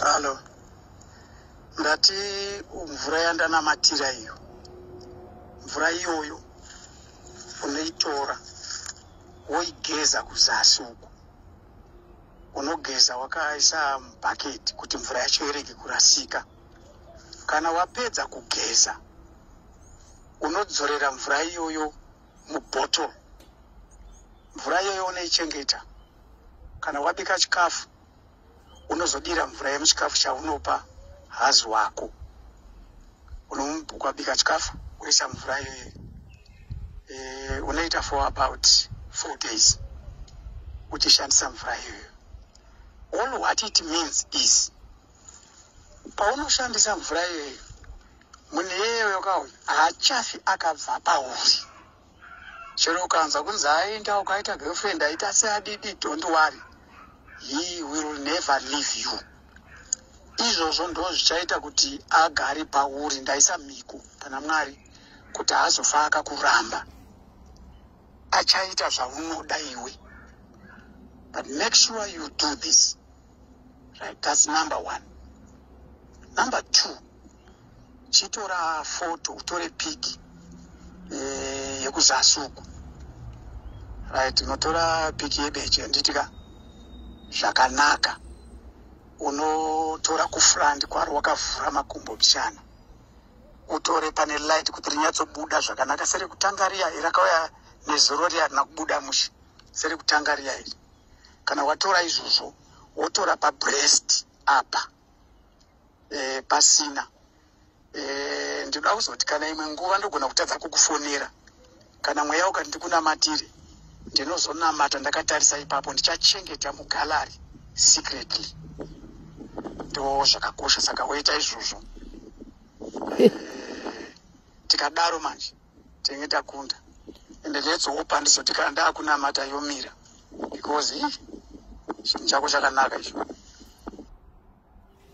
Hallo, ndati mvura yandanamatira iyo, mvura iyoyo unoitora woigeza kuzasi uku. Unogeza wakaisa mubhaketi kuti mvura yacho irege kurasika. Kana wapedza kugeza, unodzorera mvura iyoyo mubhotoro. Mvura iyoyo unoichengeta. Kana wabika chikafu, unozodira mvura yemuchikafu chaunopa hazi wako. Ukabika chikafu, woisa mvura iyoyo. Unoita for about 4 days uchishandisa mvura iyoyo. All what it means is, paunoshandisa mvura iyoyo, munhu iyeyo kauyu haachafi akabva pauri. Chero ukanzwa kunzi aenda, ukaita girlfriend, aita seadidi, don't worry, he will never leave you. Izvozvo ndo zvichaita kuti agare pauri. Ndaisa mhiko pana Mwari kuti haazofa akakuramba, achaita zvaunoda iwe. But make sure you do this right. That's number one. Number two, chitora foto, utore pic yekuzasi uku, right? Unotora pic yebeche, handitika? Zvakanaka. Unotora kufront kwaro wakavhura makumbo bichana, utore pane light kuti rinyatsobuda zvakanaka, serekutanga riya rakauya nezuro riya, rina kubuda mushe, serekutanga riya iri. Kana watora izvozvo, wotora pabreast apa pasina. Ndinoda kuzoti kana imwe nguva ndogona kutadza kukufonera, kana mweya ukati ndikunamatire, ndinozonamata ndakatarisa ipapo. Ndichachengeta mugallery secretly. Ndo zvakakosha. Saka woita izvozvo. Tikadaro manje tinenge takunda. Ende let's hope handizoti kana ndaakunamata yomira, because ii, chinhu chako chakanaka icho.